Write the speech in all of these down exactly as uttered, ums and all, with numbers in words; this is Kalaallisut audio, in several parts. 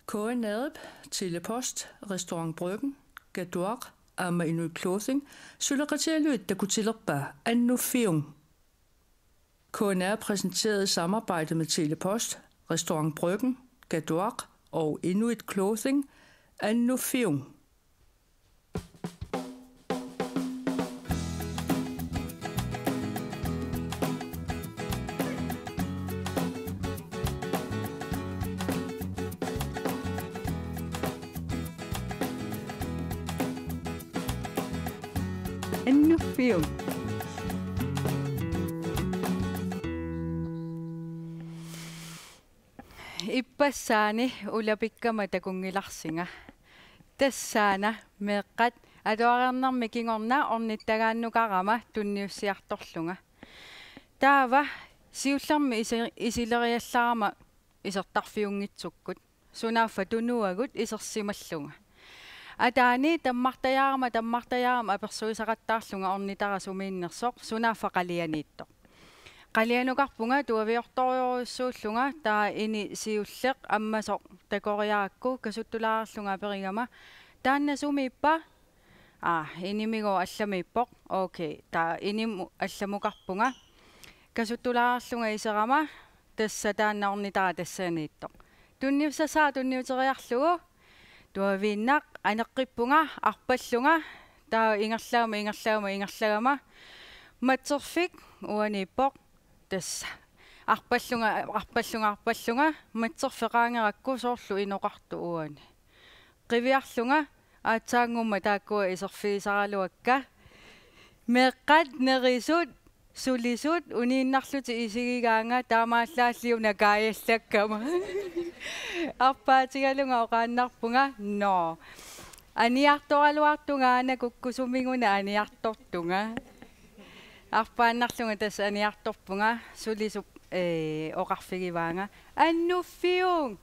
K N R-ip, Telepost, Restaurant Bryggen, Gaduaq aamma Inuit Clothing suleqatigalugit takutilerpaa Annuffiung. K N R præsenteret i samarbejde med Telepost, Restaurant Bryggen, Gaduaq og Inuit Clothing, Annuffiung. Annuffiung. Ippassaani ulapikkama takunngilarsinga. Tassaana meeqqat atuariarnermi kingorna ornittagaannukarama tunniussiartorlunga. Taava siullermik isi-, isileriallarama isertarfiunngitsukkut. Sunaaffa tunuagut isersimallunga. Ataani tammartajaarama, tammartajaarama apersuisaqattaarlunga ornitara sumiinnersoq, sunaaffa qalianiittoq. Qalianukarpunga tuaviortorujussuullunga, taava ini siulleq ammasoq takoriarakku kasuttulaarlunga aperigama: "Taanna sumiippa?" "Aa, inimigooq allamiippoq." "Okay." Taava inimut allamukarpunga. Kasuttulaarlunga iserama, tassa taanna ornitara tassaniittoq. Tunniussassara tunniuteriarlugu tuaviinnaq aneqqippunga, arpallunga, taava ingerlagama, ingerlagama, ingerlagama. Matserfik uaniippoq, tassa. Arpallunga, arpallunga, arpallunga, matserfik qaangerakku soorlu inoqartoq uani. Qiviarlunga aatsaanngumma taakkua iserfigisaraluakka. Meeqqat nerisut, sulisut, uniinnarlutik isigigaannga taamaallaalliuna kaajallakkama. Arpaatigalunga oqaannarpunga: "Nå. Aniartoraluartunga aana kukkusumiguna aniartortunga." Arpaannarlunga tassa aniartorpunga, sulisup, ee, oqarfigivaanga: "Annuffiung!"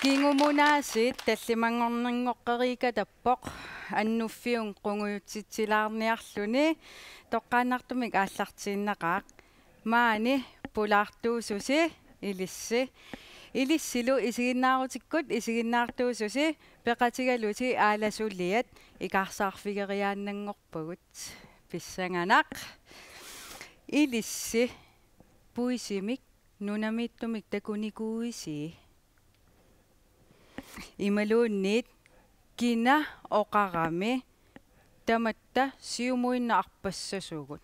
Kingumunaasiit tallimanngornanngoqqeriikatappoq, Annuffiung qungujutsitsilaarniarluni, toqqaannartumik aallartiinnaqaaq. Maani pulaartuususi ilissi. Ilissilu isiginnaarutikkut isiginnaartuususi peqatigalusi aalasuliat ikaarsaarfigeriaannanngorpagut. Pissanganaq. Ilissi puisimik nunamiittumik takunikuuisi? Imaluunniit kina oqarami tamatta siumuinnaq arpassasugut?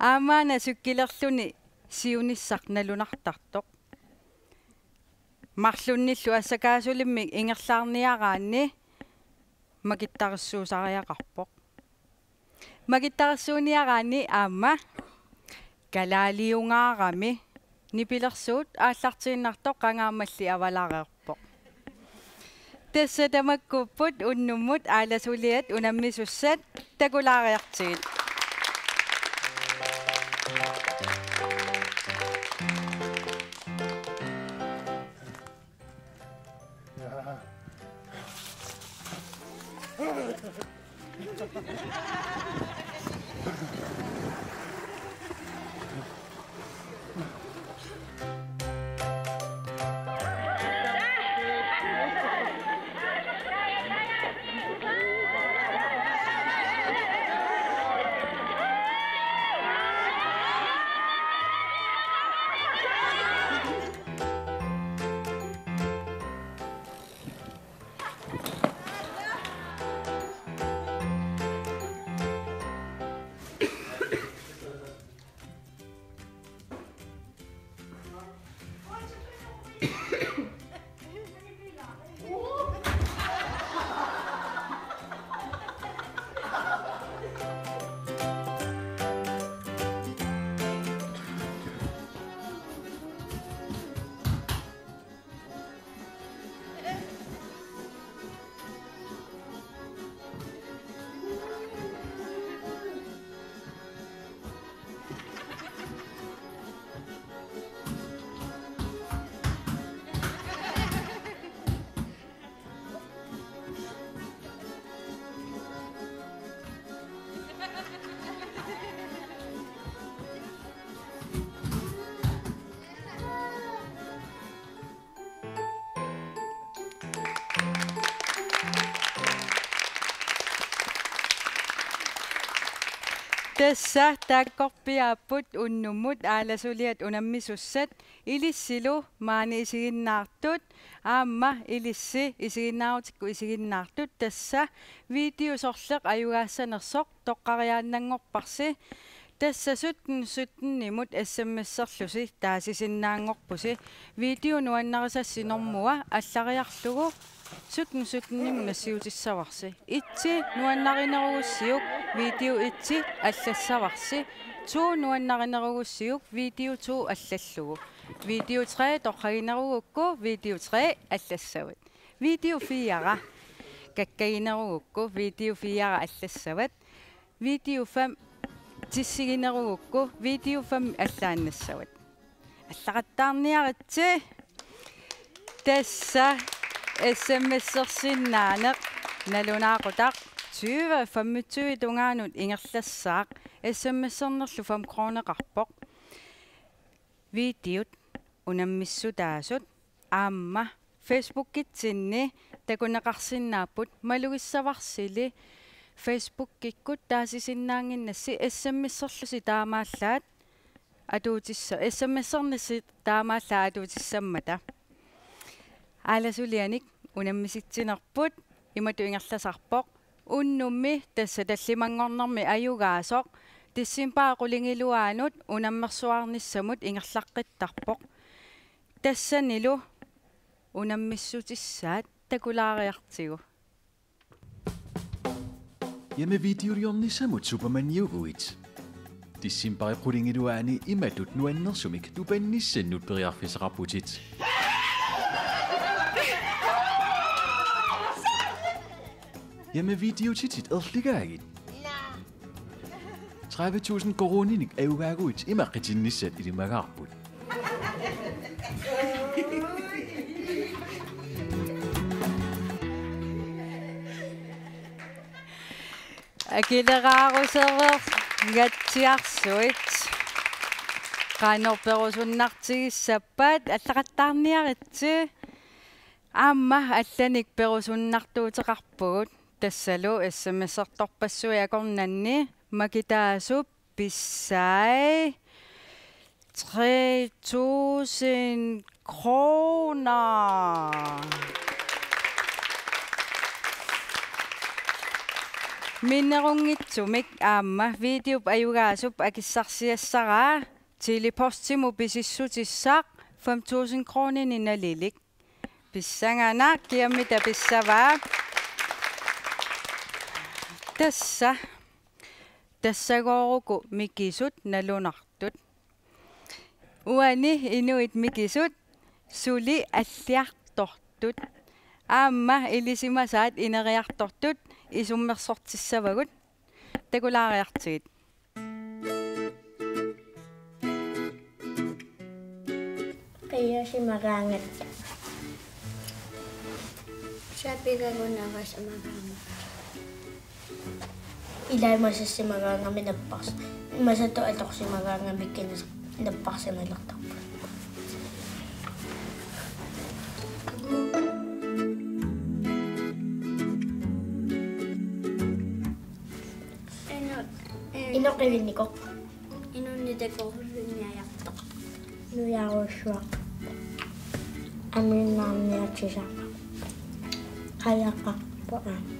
Aamma una cykelerluni siunissaq nalunartartoq. Marlunnillu assakaasulimmik ingerlaarniaraanni makittarissuusariaqarpoq. Makittarissuuniaraanni aamma kalaaliungaarami nipilersuut aallartiinnartoq qangaammalli avalareerpoq. Tassa tamakkuupput unnummut aalasuliat unammisussat, takulaariartigit. Tassa taakkorpiaapput unnummut aalasuliat unammisussat, ilissilu maani isiginnaartut aamma ilissi isiginnaarutikku isiginnaartut. Tassa video sorleq ajugaassanersoq toqqariaannanngorparsi. Tassa sytten sytten-imut S M S-erlusi taasisinnaanngorpusi. Video nuannarisassi normua allariarlugu sytten sytten-imut nassiutissavarsi. Etsi nuannarinerugussiuk video etsi allassavarsi. To nuannarinerugussiuk video to allallugu. Video tre toqqaginerugukku video tre allassavat. Video fire kakkaginerugukku video fire allassavat. Video fem tissiginerugukku video fem allaannassavat. Allaqattaarniaritsi. Tassa S M S-ersinnaaneq nalunaaqutaq tyve femogtyve tungaanut ingerlassaaq. S M S-ernerlu fem kroneqarpoq. Videot unammissutaasut aamma Facebookitsinni takuneqarsinnaapput, malugissavarsili Facebookikkut taasisinnaannginnassi, S M S-erlusi taamaallaat atuutissa-, S M S-ernassi taamaallaat atuutissammata. Aalasulianik unammisitsinerput imatut ingerlasarpoq. Unnummi tassa tallimanngornermi ajugaasoq decembarip qulingiluaanut unammersuarnissamut ingerlaqqittarpoq. Tassanilu unammissutissaat takulaariartigu. Hjemmevideoliornissamut Supermaniuguit. Decembarip qulingiluaani imatut nuannersumik tupannissannut periarfissaqarputit. Hjemmevideotitit erligaagit. Tredive tusind koruuninik ajugaaguit ima qitinnissaat ilimagaarput. Akileraarusereergatsiarsuit qanoq perusunnartigissappat allaqattaarniaritsi. Aamma allanik perusunnartuuteqarpugut, tassalu S M S-ertorpassuit akornanni makitaasup pissai tre tusind kroner. Minnerunngitsumik aamma videop ajugaasup akissarsiassaraa Tele-Postimut pisissutissaq fem tusind kroninik nalilik. Pissanganaq, kiammita pissavaa. Tassa. Tassagooruku mikisut nalunartut. Uani inuit mikisut suli alliartortut. Aamma ilisimasaat ineriartortut isummersortissavagut. Takulaariartigit. Qiasimagaangat. Sapigagunarsimagaangat. Ilaimasassimagaangami nappars-, masatut atorsimagaangami kinas-, napparsimalertarput. Inu-, eh, Inuk qivinnikoq. Inunnik takorloorniartoq. Nujaarussuaq. Amiinnaarniatisaq. Qajaqarpoq aamma.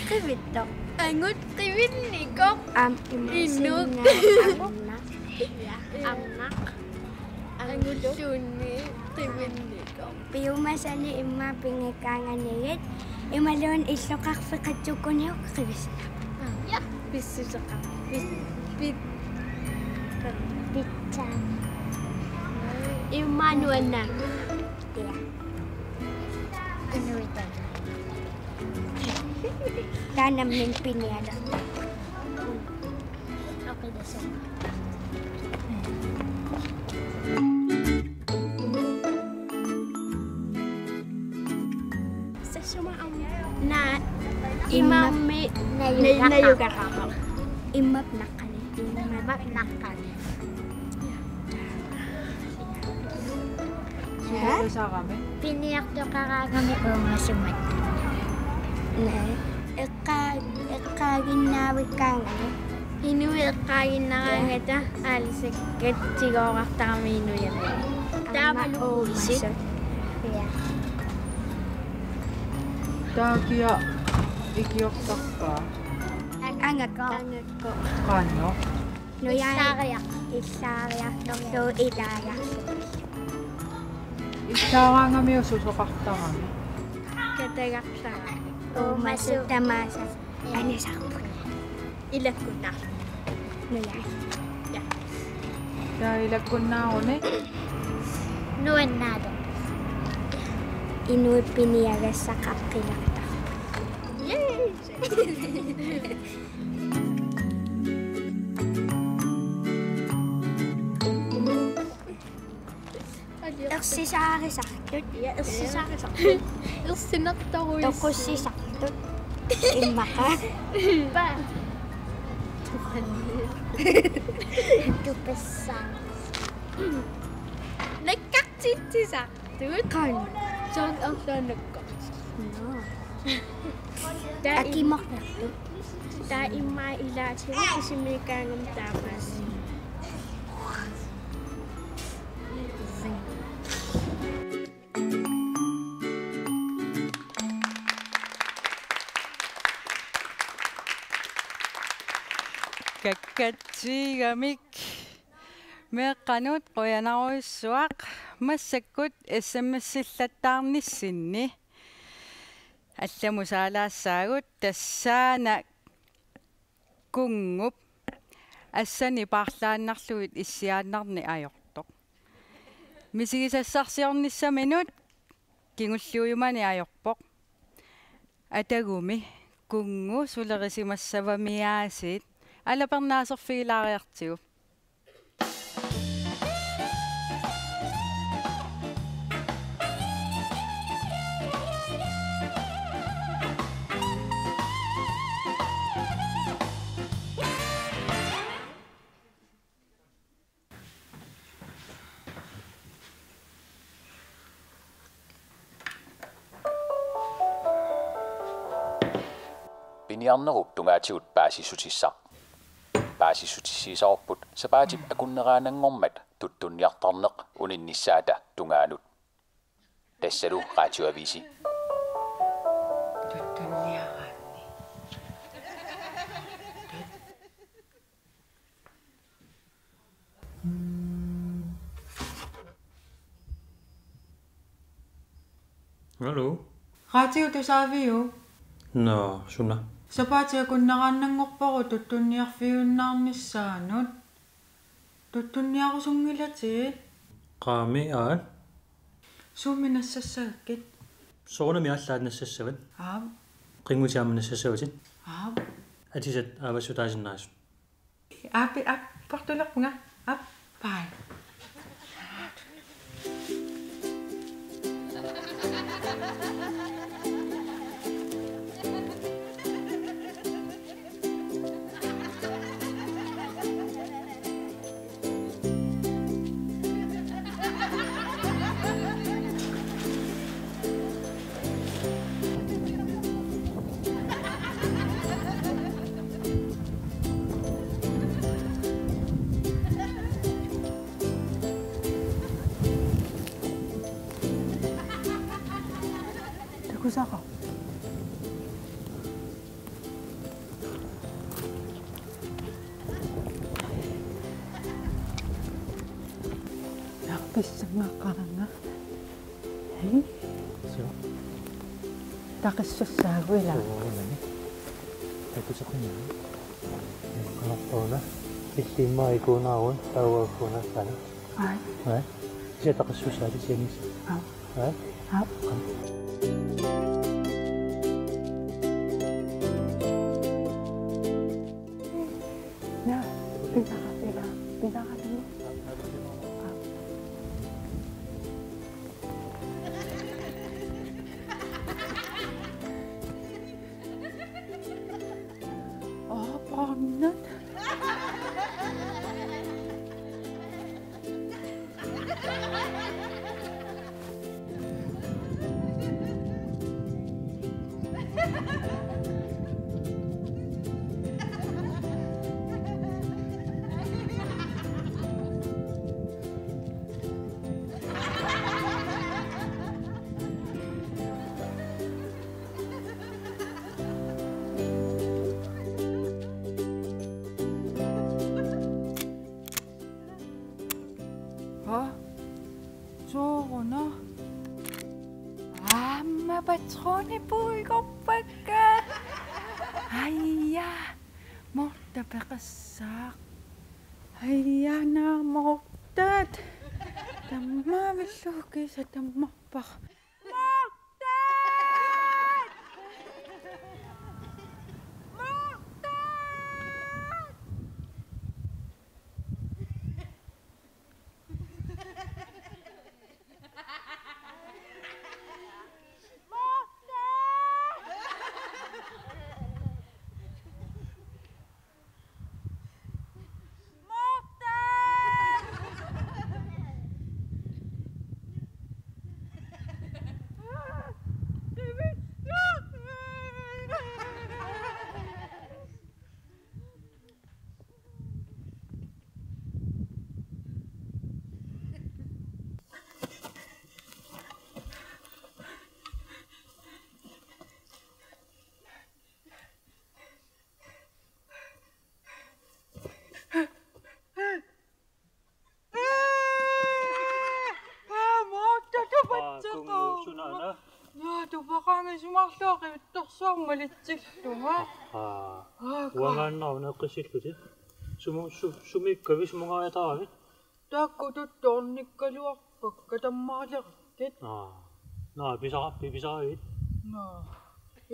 Qivittoq. Angut qivinnikoq. Aamma Inuk. Sinnaanna. Ja, aamma. Angulluunniit qivinnikoq. Piumasani immaqa pinngikkaanganigit imaluunniit illoqarfik qatsukkuniuk qivis-. Ja. Pissuseqarpoq. Pis-, pis-, pitsaa. Immaqa nuannaarpoq. Ja. Inuit taanna. Taanna min piniala. Sassuma am-, na-, imammi najugaqarpoq. Najugaqarpoq. Immap naqqani. Immap naqqani. Suliarisarami. Piniartoqaraangami uumasumat. Naa. Eqqaa-, eqqaaginnaavikkaangami. Inuit eqqaaginnaraangata aalisakkat tigooqqartarami inuiammi. Taavalu uumasut. Uumasut. Ja. Taava kia ikiortarpaa? Angakkoq. Angakkoq. Qanoq? Nujai. Illaariaq. Illaariartorlugu ilaajartorlugu. Illaaraangamiuk susoqartarami? Katagartarami. Uumasut tamaasa anisarput. Ilakkunnaarluni. Nujai. Ja. Taava ilakkunnaaruni? Nuannaarluni. Inuit piniagassat qaqqilertarput. Yay! Ersisaarisartut. Ja, ersisaarisartut. Ersinertoruis. Toqussisartut. Immaqa. Paa. Tupassaa. Nakkartitsisartut. Qanoq? Soorlu erlunnakku. Naa. Taava im-, akimornertut. Taava immaqa ilaatigut kisimiikkaangama taamaassi. Kakkatsiigamik meeqqanut qujanarujussuaq massakkut S M S-illattaarnissinni. Allamut saalaassaagut, tassaana Kunngup assani paarlaannarlugit issiaannarneq ajortoq. Misigisassarsiornissaminut kingulliujumaneq ajorpoq. Atagumi Kunngu sulerisimassavami aasiit alapernaaserfigilaariartigu. Piniarnerup tungaatigut paasissutissaq. Paasissutissiisarput sapaatip akunneraananngormat tuttunniartarneq uninnissaata tungaanut. Tassalu Radioavisi. Tuttunniaraanni. Hallo? Radio tusaaviuk? Nå, suna? Sapaatip akunneraananngorpagut tuttunniarfiujunnaarnissaanut. Tuttunniarusunngilatit? Qaami, aat. Suummi nassassagakkit? Soorunami allaat nassassavat. Aap. Qinngutsit aamma nassassavatit. Aap. Atisat aavassutaasinnaasut. Aap, aap, portulerpunga. Aap, bye. Takusaqarpa? Naqpissanngaqaranga. Hej. Suu. Taqissussaaguila. Suu, nani. Takusaqinnaa. Qanartuuna. Illimmaa ikuunaarun, taava ikuunaassaana. Ai. Ai. Kisianni taqissussaatit sianis. Aap. Ai. Aap. Naa, pisara, pisara, pisara. Aap. Aa, paarnat. Quni puigorpakka. Aja, Morta peqassaaq. Aja, naa Mortat. Tammaavillugu kiisa tammarpara. Mortat! Mortat! Aa, Morta, tupatseqaaq. Aa, kunngu sunaana? Naa, tupaqangisumarlugu qivittorsuarmik malitsillunga. Aa, aa, ka- uangaannaq una eqqissillutit. Sumu-, su-, sumiikkavit, sumungaaritaaravit? Taakku tuttornikkaluarpakka tammaalikkit. Aa. Naa, pisarappi, pisaravit? Naa,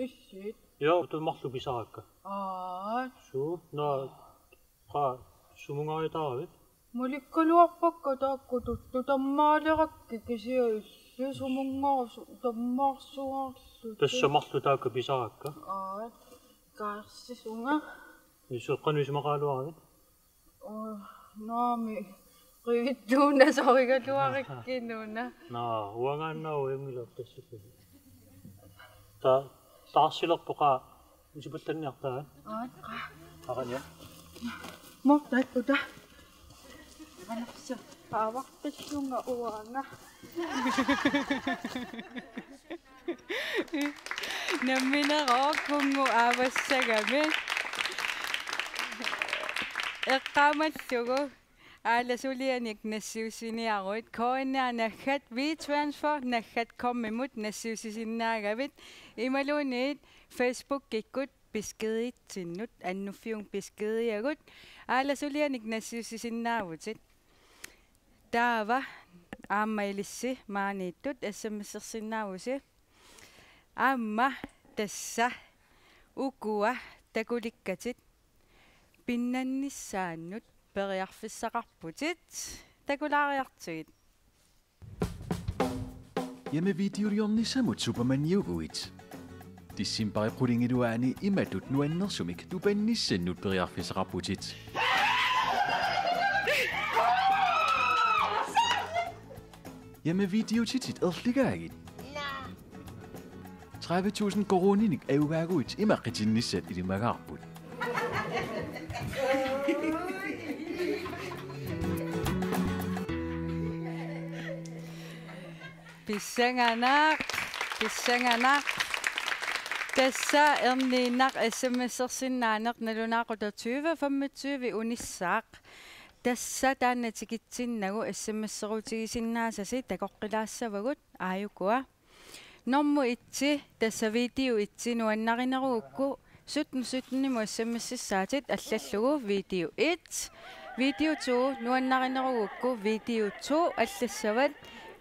illit. Joo, tumarlu pisarakka. Aa. Suu, naa, qaa, sumungaaritaaravit? Malikkaluarpakka taakku tuttu tammaalikkit kisianni illit sumunngaarsu-, tammaarsuarlutit. Tassa marluk taakku pisarakka. Aa, kaarsisunga. Isumaqarlutit? Oo, naamik. Qivittuunasorigaluarikkinuna. Naa, uangaannaq uangilertassulluni. Ta-, taarsilerpoq qaa isupallanniartaa. Aat, qaa. Aqania. Morta, ikkuta. Anarsa. Paavaqqillunga uanga. Nammineq kunngu aavassagami. Eqqaamallugu. Aalasulianik nassiussiniaruit, K N R naggat, WeTransfer naggat com-imut nassiussisinnaagavit, imaluunniit Facebookikkut beskeditsinnut, Annuffiup beskediagut, aalasulianik nassiussisinnaavutit. Taava aamma ilissi maaniittut S M S-ersinnaavusi. Aamma tassa ukua takulikkatit pinnannissaannut periarfissaqarputit, takulaariartigit. Hjemmevideoliornissamut Supermaniuguit. Decembarip qulingiluaani imatut nuannersumik tupannissannut periarfissaqarputit. Hjemmevideotitit erligaagit. Tredive tusind koruuninik ajugaaguit ima qitinnissat ilimagaarput. Pissanganaq, pissanganaq. Tassa erniinnaq S M S-ersinnaaneq nalunaaqutaq tyve femogtyve unissaaq. Tassa taanna tikitsinnagu S M S-erutigisinnaasasi takoqqilaassavagut, aajukua. Normu et, tassa video et, nuannarinerugukku sytten sytten-imut S M S-issaatit allallugu video et, video to nuannarinerugukku video to allassavat,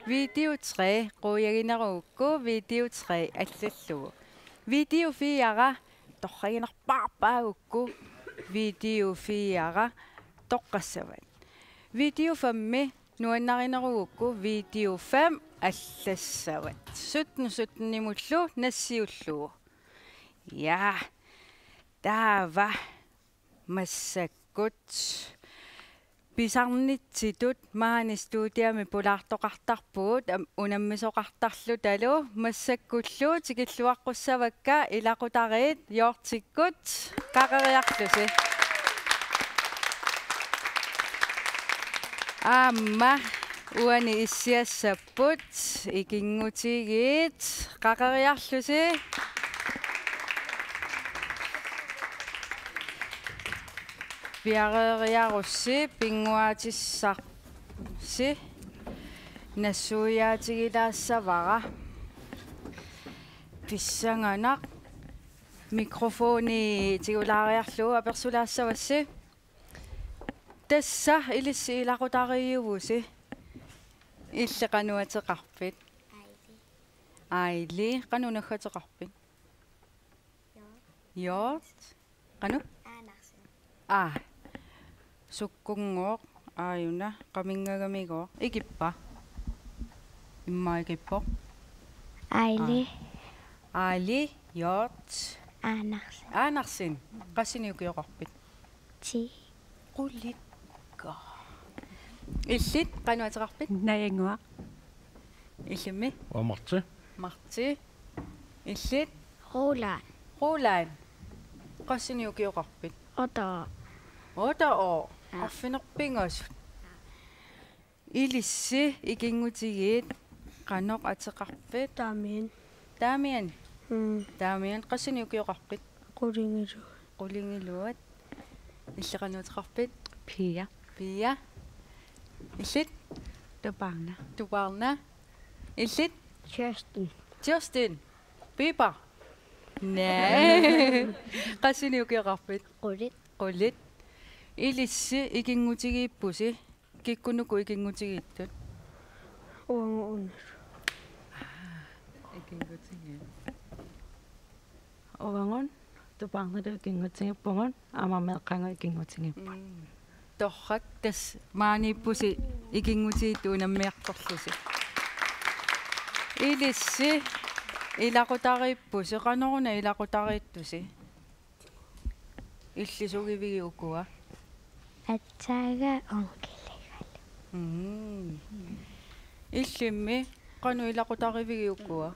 video tre quiaginerugukku video tre allallugu. Video fire torraginarpaarpaagukku video fire toqqassavat. Video fem nuannarinerugukku video fem allassavat. Sytten sytten-imullu nassiullugu. Ja, taava massakkut pisarnitsitut maani studiami pulaartoqartarpugut, am-, unammisoqartarlutalu, massakkullu tikilluaqqussavakka ilaqutariit Hjortikkut, qaqeriarlusi. Aamma uani issiassap- put, ikinngutigiit, qaqeriarlusi. Piareeriarussi pinnguaatissarsi nassuiaatigilaassavara. Pissanganaq. Mikrofoni tigulaariarlugu apersulaassavassi. Tassa ilissi ilaqutariivusi. Illit qanoq ateqarpit? Aili. Aili, qanoq naggateqarpit? Hjort. Qanoq? Andersen. Aa. Sukkunngooq, aajuna, qaminngagamigooq. Ikippa? Immaqa ikippoq. Aili. Aa. Aili, Hjort. Andersen. Andersen. Qassinik ukioqarpit? Ti. Qulit. Illit qanoq ateqarpit? Najannguaq. Illimmi? Uanga Marti. Marti. Illit? Roland. Roland. Qassinik ukioqarpit? Otte. Otte. Aa. Arfineq-pingasut. Ilissi ikinngutigiit qanoq ateqarpit? Damian. Damian. Mm. Damian, qassinik ukioqarpit? Qulingiluat. Qulingiluat. Illit qanoq ateqarpit? Pia. Pia. Illit? Tupaarna. Tupaarna. Illit? Justin. Justin. Pipa. Naa. Qassinik ukioqarpit? Qulit. Qulit. Ilissi ikinngutigiippusi. Kikkunuku ikinngutigiittut? Uagut unasut. Ikinngutigiit. Uagut Tupaarnalu ikinngutigiippugut, aamma meeqqagut ikinngutigiipput. Mm. Torrak, tassa maaniippusi ikinngutigiittut unammiartorlusi. Ilissi ilaqutariippusi, qanoruna ilaqutariittusi? Illisugivigit ukua? Aatsaat onkiligalu. Mm. Illimmi qanoq ilaqutarivigit ukua?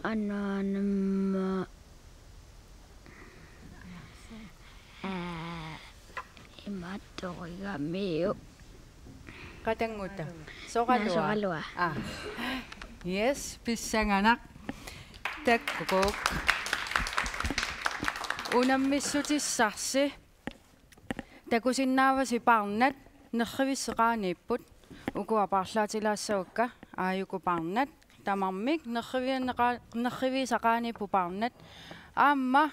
Anaanama. Aa, imaattorigamiuk. Qatannguta. Soraluaq. Naa, soraluaq. Aa. Yes, pissanganaq. Takkukuk. Unammissutissarsi. Takusinnaavasi paarnat nerrivisseqaaniipput. Ukua paarlaatilaassavakka, aajuku paarnat. Tamarmik nerrivianneqa-, nerriviisaqaaniipput paarnat. Aamma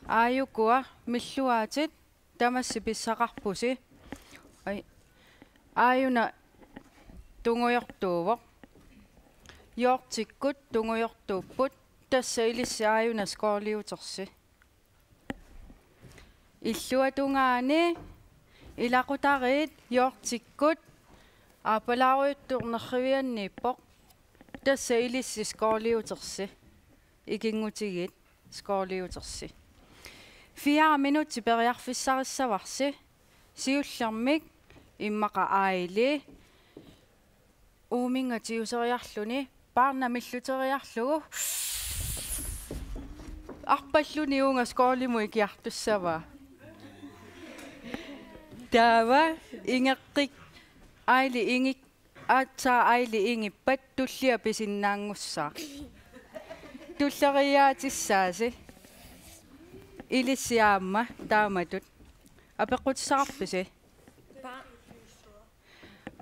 aajukua milluaatit tamassi pissaqarpusi. Ai. Aajuna tungujortuuvoq. Hjortikkut tungujortuupput. Tassa ilissi aajuna scoreertersi. Illuatungaani ilaqutariit Hjortikkut aappalaarujuttoq nerrivianniippoq. Tassa ilissi scoreertersi. Ikinngutigiit scoreertersi. Fire minutsit periarfissarissavarsi. Siullermik immaqa Aili uuminnga tiguseriarluni, paarnamilluteriarlugu, arpalluni uunga scorerimut ikiartussavaa. Taava ingeqqik-, Aili ingik-, aatsaat Aili ingippat tullia pisinnaanngussaaq. Tulleriiaatissaasi. Ilissi aamma taamatut. Apeqqutissaqarpisi?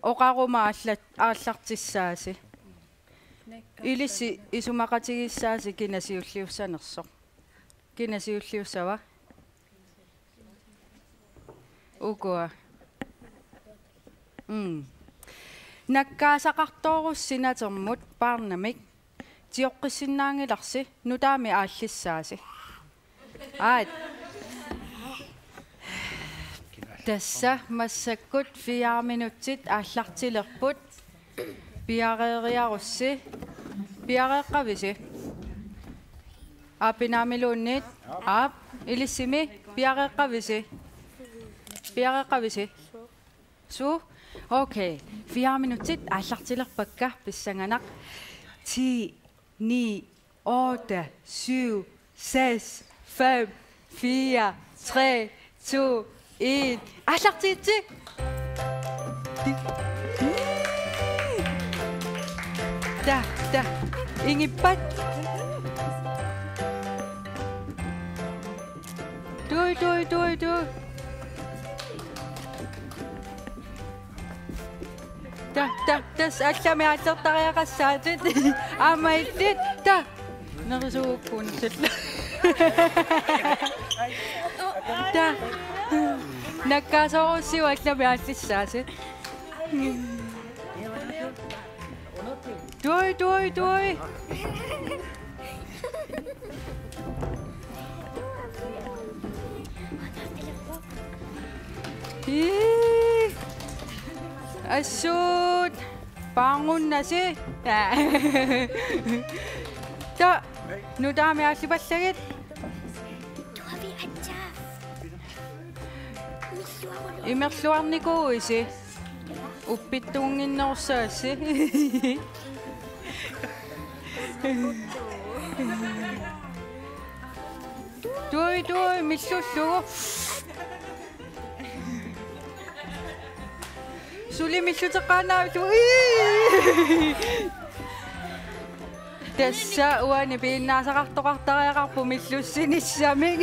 Oqaruma aalla-, aallartissaasi. Ilissi isumaqatigiissaasi kina siulliussanersoq. Kina siulliussava? Ukua. Mm. Nakkaasaqartoorussi natermut paarnamik. Tioqqissinnaanngilarsi, nutaamik aallissaasi. Aat. Tassa massakkut fire minutsit aallartilerput. Piareeriarussi. Piareeqqavisi? Aap, naamiluunniit. Aap, ilissimi piareeqqavisi? Piareeqqavisi? Suu? Okay. Fire minutsit aallartilerpakka, pissanganaq. Ti, ni, otte, syv, seks, fem, fire, tre, to, en. Aallartiitsi! Ta, ta. Ingippat. Tui, tui, tui, tui. Ta, ta, tassa allamik aallertariaqassaatit. Aamma illit. Ta. Nerisuukkun silla. Ta. Nakkaasorussiuk allami aallissaasi. Tuoi, tuoi, tuoi. Ii. Assut. Paarngunnasi. Ta. Nutaamik aallipallagit. Imerluarnikuuisi. Uppittuunnginnerussaassi. Tuoi, tuoi, millullugu. Suli milluteqqaannavillugu. Ii! Tassa uani piginnaasaqartoqartariaqarpoq millussinissamik.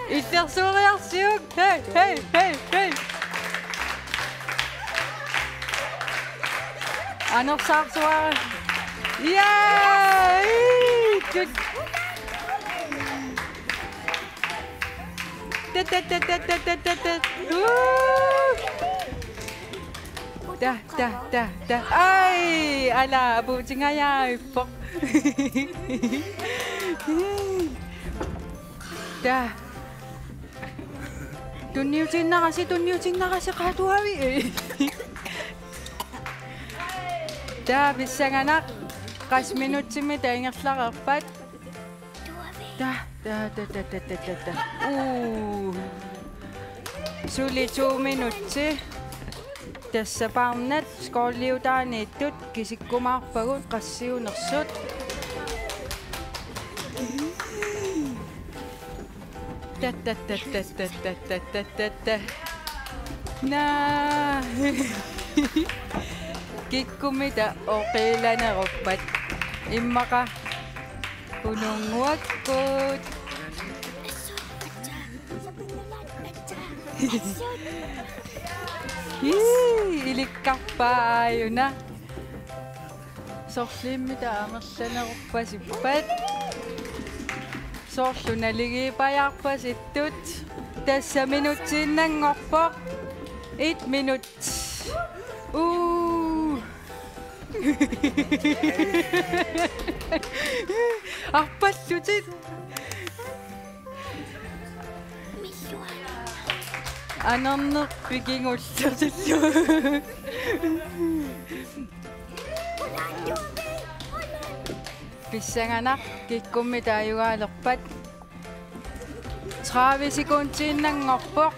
Illersuuriarsiuk. Hej, hej, hej, hej. Anersaarsuara. Yay! Tut. Tut, tut, tut. Woo! Ta, ta, ta, ta. Ai, ala, apuutingajaappoq. Ta. Tunniutiinnarasi, tunniutiinnarasi, qaatuavi. Ta, pissanganaq. Qassit minutsimik taanna ingerlareerpat. Ta, ta, ta, ta. Uu. Suli to minutsi. Tassa paarnat skoleliutaaniittut kisikkumaarpagut qassiunersut. Ta, ta, ta, ta. Naa. Kikkummita oqilaneruppat. Immaqa Ununnguakkut. Ii, ilikkarpaa aajuna. Sorlimmita amerlaneruppasippat. Soorlu naligiipajaarpasittut. Tassa minutsiinnanngorpoq. Et minut. Uu. Arpallutit. Anerneq pikigullutillu. Pissanganaq, kikkummita taajugaalerpat. Tredive sekundiinnanngorpoq.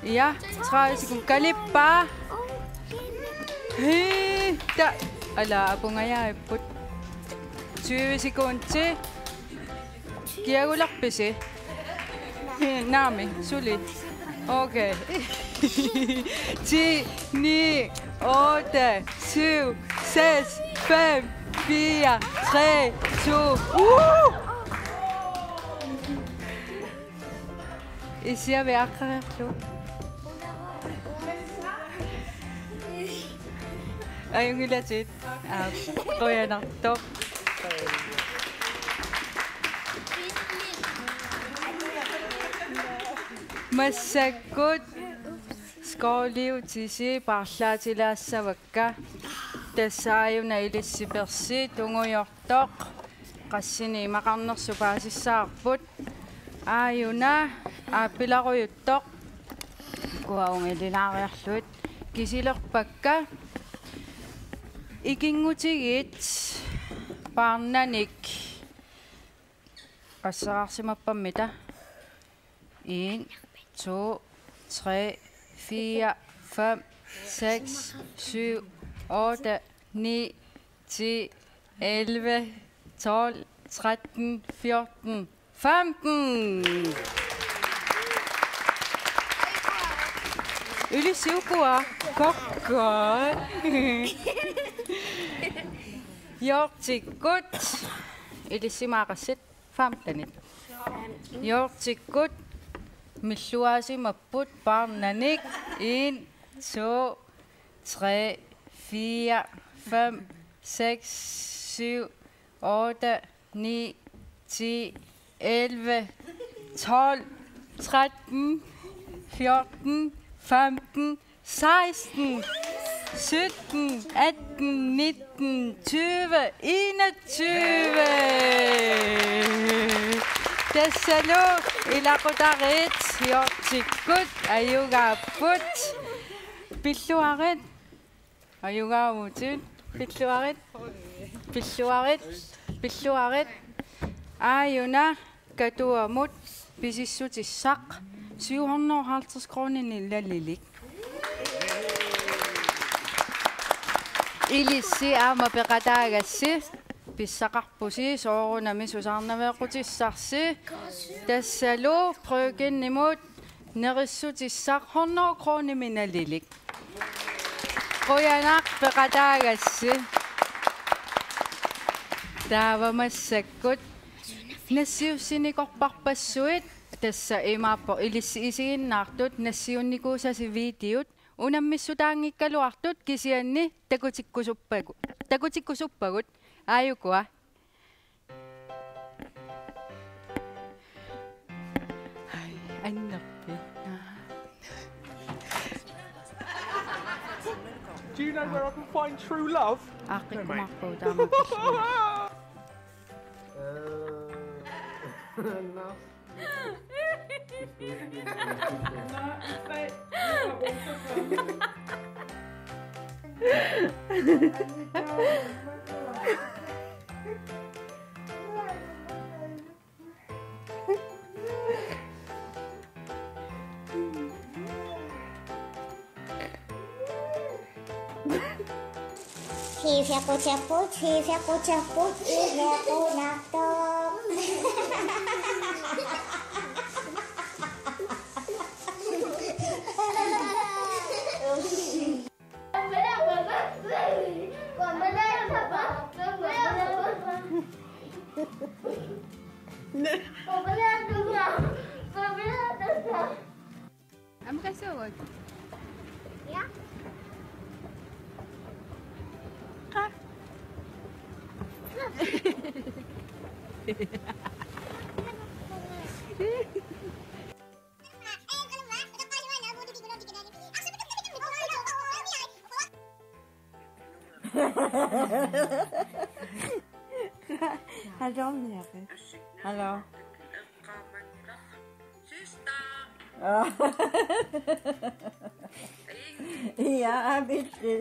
Ja, tredive sekund. Kalippaa. Hii, ta. Ala, apungajaapput. Tyve sekundi. Kiagulerpisi? Hii, naamik, suli. Okay. Ti, ni, otte, syv, seks, fem, fire, tre, to. Woo! Issiavik aaqqariarlugu. Ajunngilaq. Aa, qujanartoq. Massakkut skoleliutisi paarlaatilaassavakka. Tassa aajuna ilissi persi tungujortoq. Qassinik imaqarnersut paasissavarput. Aajuna aappilarujuttoq. Ukua ungililaariarlugit kisilerpakka. Ikinngutigiit paarnanik qasseraarsimappammita. En, to, tre, fire, fem, seks, syv, otte, ni, ti, elleve, tolv, tretten, fjorten, femten. Ilissi ukua. Kokko. Joortikkut. Ilissi maaqassit. Femtenit. Joortikkut milluaasimapput paarnanik. En, to, tre, fire, fem, seks, syv, otte, ni, ti, elleve, tolv, tretten, fjorten, femten, seksten, sytten, atten, nitten, tyve, enogtyve. Tassalu ilaqutariit juullisigut ajugaapput. Pilluarit. Ajugaavutit. Pilluarit. Pilluarit. Pilluarit. Aajuna Katuamut pisissutissaq syv hundrede og halvtreds kroner nalililik. Ilissi aamma peqataagassi pissaqarpusi soorunami susaarnaveeqqutissarsi. Tassalu Bryggenimut nerissutissaq hundrede kroner nalililik. Qujanaq peqataagassi. Taava massakkut nassiussinikorparpassuit, tassa imaappoq ilissi isiginnaartut nassiunnikuusasi videot unammissutaanngikkaluartut kisianni takutikkusuppagu-, takutikkusuppagut. Aajukua. Ai, annerpi. Do you know where I can find true love? Aaqqikkumaarpugut taama. Hiifiaquterput, hiifiaquterput, ihiaqunartoq. Aamma kassuugut. Ja. Qa. Hallo, Mary. Hallo. Ja, bitte.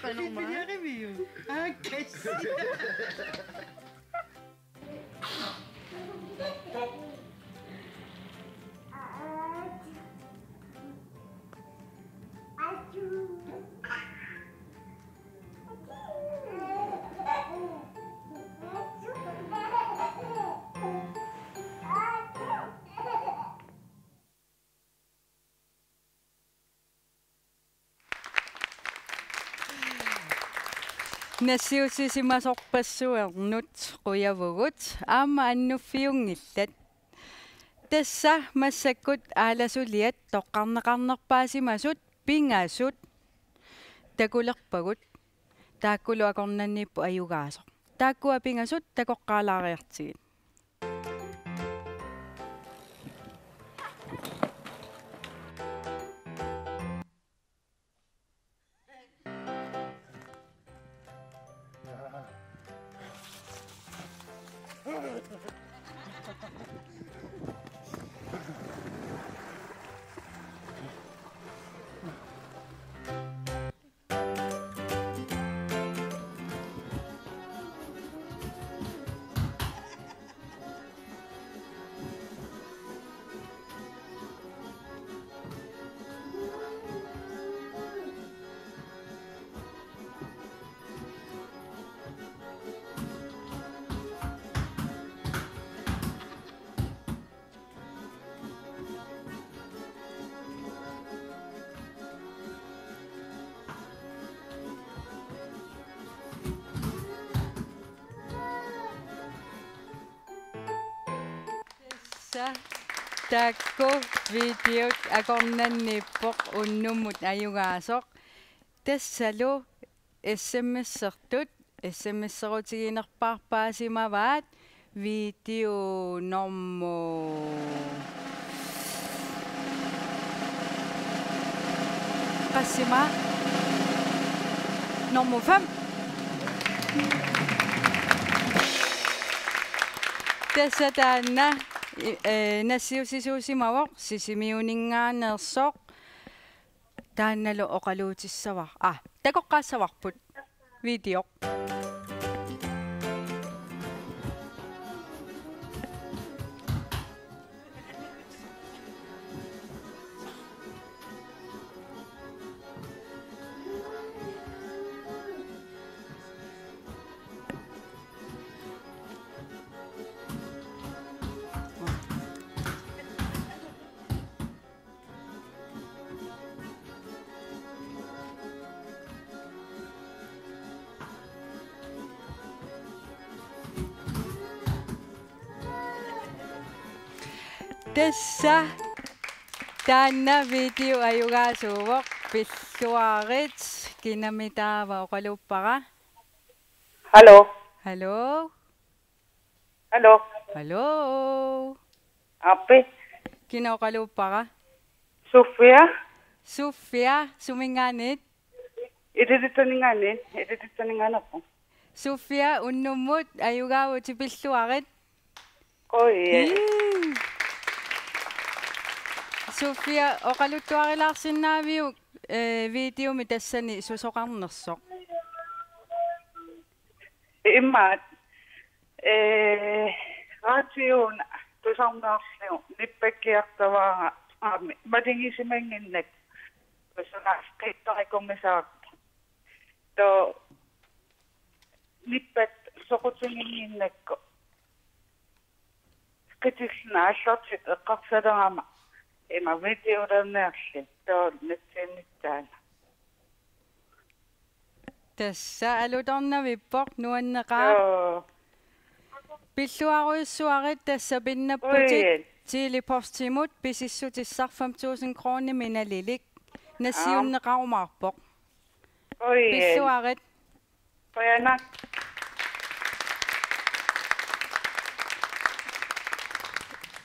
Pas normal. Ah, qu'est-ce que c'est ? Nassiussisimasorpassuarnut qujavugut, aamma annuffiunngillat. Tassa massakkut aalasuliat toqqarneqarnerpaasimasut pingasut takulerpagut, taakkulu akornanniipput ajugaasoq. Taakkua pingasut takoqqaalaariartigit. Taakku videot akornanniippoq unnummut ajugaasoq. Tassalu S M S-ertut, S M S-erutiginerpaarpaasimavaat video normu qassima? Normu fem. Tassa taanna, i-, eh, nassiussisuusimavoq Sisimiuninngaanneersoq. Taannalu oqaluutissavar-, aa, takoqqaassavarput. Video. Tassa taanna video ajugaasuuvoq, pilluarit. Kinami taava oqaluuppara? Hallo. Hallo. Hallo. Hallo. Aappi. Kina oqaluuppara? Sofia. Sofia, suminngaanniit? Ilulissaninngaanniit, Ilulissaninngaanneerpoq. Sofia, unnummut ajugaavutit, pilluarit. Oi. Ii. Sofia, oqaluttuarilaarsinnaaviuk, eh, videomi tassani susoqarnersoq? Imaat, eh, radiomi tusarnaarlugu nippakkiartavara, aamma maligisimannginnakku, tusarnaarlugu qittarikumisaarta. Taava nippat soqutiginnginnakku, qitillugu aallartitut eqqarsalerama ima videolerniarli, taava nassiunnissaanut. Tassa alutornavippoq, nuanneqaaq. Joo. Pilluarujussuarit, tassa pinnapputit. Ui. Tele-Postimut pisissutissaq fem tusind kronimik nalilik. Nassiunneqarumaarpoq. Ui. Pilluarit. Qujanaq.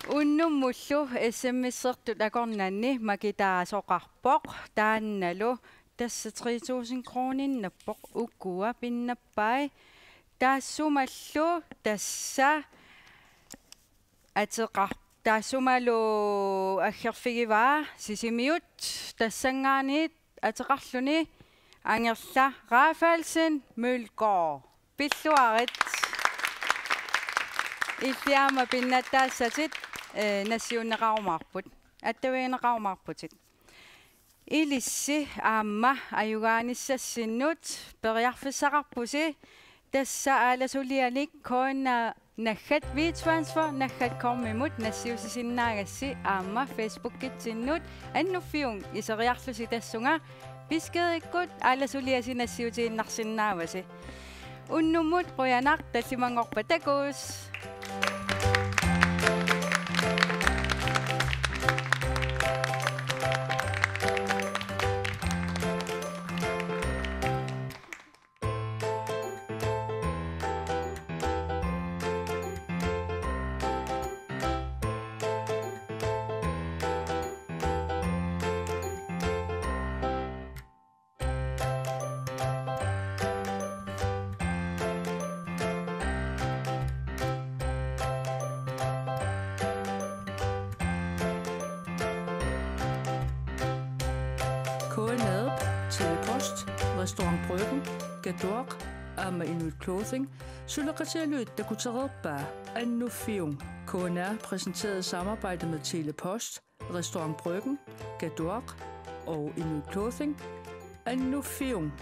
Unnummullu S M S-ertut akornanni makitaasoqarpoq. Taannalu tassa tre tusind kroninnappoq ukua pinnappai. Taassumalu tassa ateqar-, taassumalu aggerfigivaa Sisimiut, tassanngaanniit ateqarluni Angerla Rafaelsen Mølgaard. Pilluarit. Illit aamma pinnattaassatit, eh, nassiunneqarumaarput. Attavigineqarumaarputit. Ilissi aamma ajugaanissassinnut periarfissaqarpusi, tassa aalasulianik K N R naggat WeTransfer naggat com-imut nassiussisinnaagassi, aamma Facebookitsinnut Annuffiung iseriarlusi tassunga, beskedikkut aalasuliasi nassiutiinnarsinnaavasi. Unnummut qujanaq, tallimanngorpat takuss. K N R-p, Telepost, Restaurant Bryggen, Gaduaq, aamma Inuit Clothing suleqatigalugit takutereerpaa Annuffiung. K N R præsenteret i samarbejde med Telepost, Restaurant Bryggen, Gaduaq og Inuit Clothing. Annuffiung.